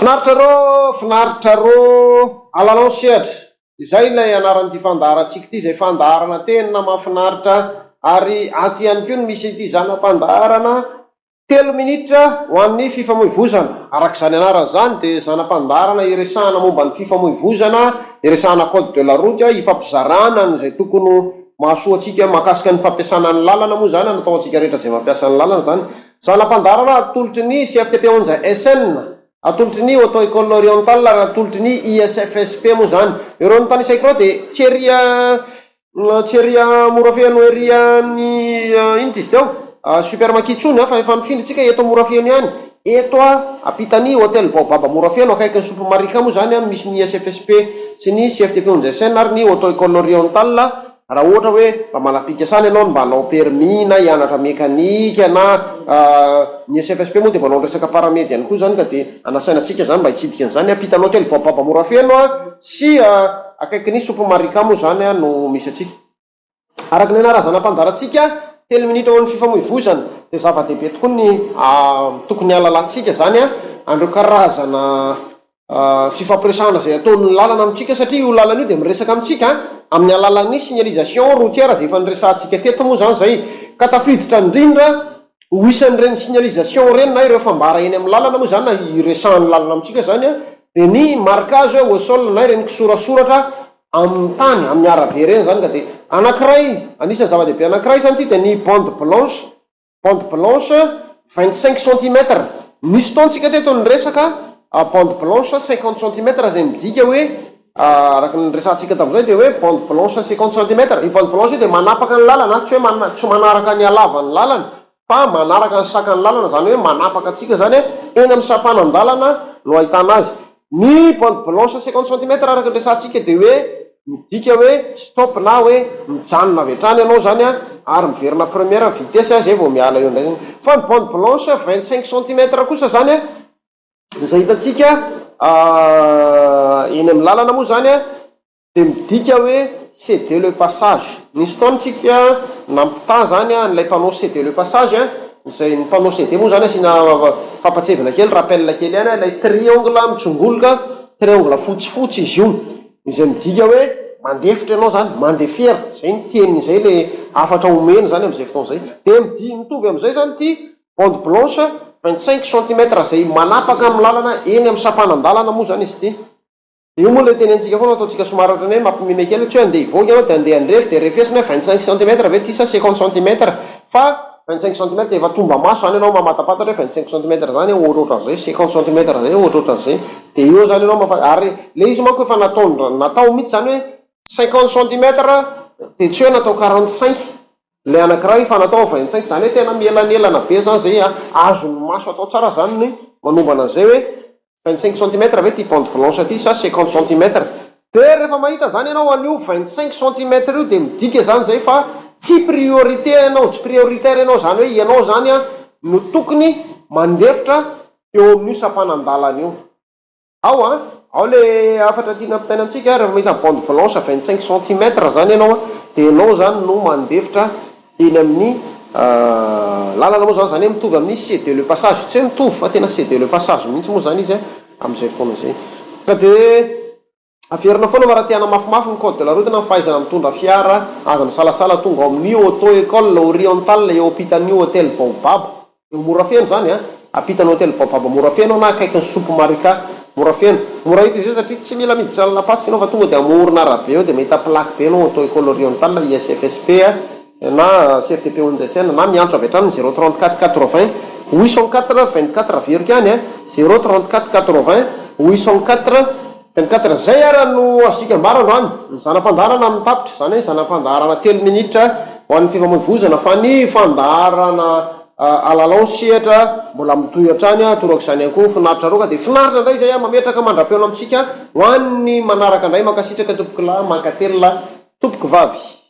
Finaritra rô, finaritra rô, alalao sehatra. Izay ilay anaran'ity fandaharantsika ity, izay fandaharana tena mahafinaritra ary ato ihany koa no misy ity zana-pandaharana telo minitra ho an'ny fifamoivozana. Araka izany anarana izany dia zana-pandaharana iresahana momba ny fifamoivozana, iresahana code de la route, ifampizarana an'izay tokony ho mahasoa antsika mahakasika ny fampiasana ny lalana moa izany, natao ho antsika rehetra izay mampiasa ny lalana izany. Zana-pandaharana atolotry ny CFTP Onja SN, atolotry ny Auto Ecole Orientale ary atolotry ny ISFSP moa izany. Ireo notanisaiko ireo dia tsy ery tsy ery Morafeno ery amin'ny inona izy teo? Super Maki intsony fa efa nifindra isika eto Morafeno ihany. Eto ampitan'ny Hotel Baobab Morafeno akaikin'ny Soupe Marika moa izany misy ny ISFSP sy ny CFTP Onja SN ary ny Auto Ecole Orientale. Raha ohatra hoe mba manam-pikasana ianao ny mba hanao permis na hianatra mekanika na ny SFSP moa dia manao ny resaka paramed ihany koa izany ka dia anasaina antsika izany mba hitsidika an'izany ampitan'ny hotely Baobab Morafeno sy akaikin'ny Soupe Marika moa izany no misy antsika. Araka ny anarazana mpandarantsika, telo minitra ho an'ny fifamoivozana dia zava-dehibe tokoa ny tokony hahalalantsika izany an'ireo karazana fifampiresahana izay ataon'ny lalana amintsika satria io lalana io dia miresaka amintsika amin'ny alalan'ny signalisation routière izay efa niresahantsika teto moa izany izay ka tafiditra indrindra ho isan'ireny signalisation ireny na ireo fambara eny amin'ny lalana moa izany na iresahan'ny lalana amintsika izany dia ny marquage au sol na ireny kisorasoratra amin'ny tany amin'ny arabe ireny izany ka dia anankiray anisan'ny zava-dehibe anankiray izany ity dia ny bande blanche Bande blanche 25 centimètres. Nisy fotoana tsika teto niresaka bande blanche 50 centimètres izay midika hoe araka ny niresahantsika tamin'izay dia hoe bande blanche 50 centimètres. Io bande blanche io dia manapaka ny lalana, tsy hoe tsy manaraka ny halavan'ny lalana fa manaraka ny sakan'ny lalana, izany hoe manapaka antsika izany eny amin'ny sampanan-dalana no ahitana azy. Ny bande blanche 50 centimètres araka ny resahantsika dia hoe midika hoe stop na hoe mijanona avy hatrany ianao izany an, ary miverina première ny vitesse zay vao miala eo indray zany. Fa ny bande blanche 25 centimètres kosa izany an, izay hitantsika eny amin'ny lalana moa izany an, Dia midika hoe ceder le passage. Nisy fotoana tsika nampitaha zany an'ilay panneau ceder le passage izay ny panneau ceder moa zany asiana fampatsiahivana kely, rappel kely ihany, ilay triangle mitsongoloka, triangle fotsifotsy izy io, izay midika hoe mandefitra ianao zany, mandefera, izay ny teny izay ilay hafatra omena zany amin'izay fotoana izay. Dia midi- mitovy amin'izay zany ity bande blanche 25 centimètres izay manapaka amin'ny lalana eny amin'ny sampanan-dalana moa zany izy ity. Io moa ilay tenentsika foana ataontsika somary ohatran'ny hoe mampimeme kely hoe tsy hoe andeha hivoaka ianao dia andeha handrefy dia refesina hoe 25 centimètres ve ity sa 50 centimètres fa 25 centimètres dia efa tomba-maso izany ianao mamatapatatra hoe 25 centimètres izany ohatrohatran'izay, 50 centimètres izay ohatrohatran'izay dia eo izany ianao mafa- ary ilay izy manko efa nataon-dra natao mihitsy izany hoe 50 centimètres dia tsy hoe natao 45 ilay anankiray fa natao 25 izany hoe tena mielanelana be izany izay azon'ny maso atao tsara izany ny manombana an'izay hoe 25 centimètres ve ty bande blanche ty sa 50 centimètres? De rehefa mahita zany ianao an'io 25 centimètres io de midika zany zay fa tsy priorité ianao, tsy prioritaire ianao, zany hoe ianao zany an no tokony mandefitra eo amin'io sampanan-dalana io. Ao an, ao le hafatra tiana ampitaina amintsika, rehefa mahita bande blanche 25 centimètres zany ianao an, de ianao zany no mandefitra Eny amin'ny lalana moa zany, zany hoe mitovy amin'ny céder le passage, tsy hoe mitovy fa tena céder le passage mihitsy moa zany izy amin'izay fotoana izay. Ka dia averina foana fa raha te hanamafimafy ny code de la route na ny fahaizana mitondra fiara, aza misalasala tonga ao amin'ny Auto École Orientale eo ampitan'ny Hotel Baobab. Eo Morafeno zany an, ampitan'ny Hotel Baobab Morafeno na akaikin'ny Soupe Marika Morafeno. Mora hita izy io satria tsy mila miditra lalam-pasika ianao fa tonga dia amoron'arabe eo dia mahita plaque be ianao Auto Ecole Orientale ISFSP na CFTP Ondes-Seine na miantso avy hatrany ny 034 80 804 24 averiko ihany an, 034 80 804 24. Izay ara no azontsika ambara androany. Ny zana-pandaharana amin'ny tapitra, izany hoe zana-pandaharana telo minitra ho an'ny fifamoivozana fa ny fandaharana alalao ny sehatra mbola mitohy hatrany, torak'izany ihany koa finaritra roa ka dia finaritra indray izay mametraka mandra-pihaona amintsika ho an'ny manaraka indray. Mankasitraka tompokolahy, mankatelina tompokovavy.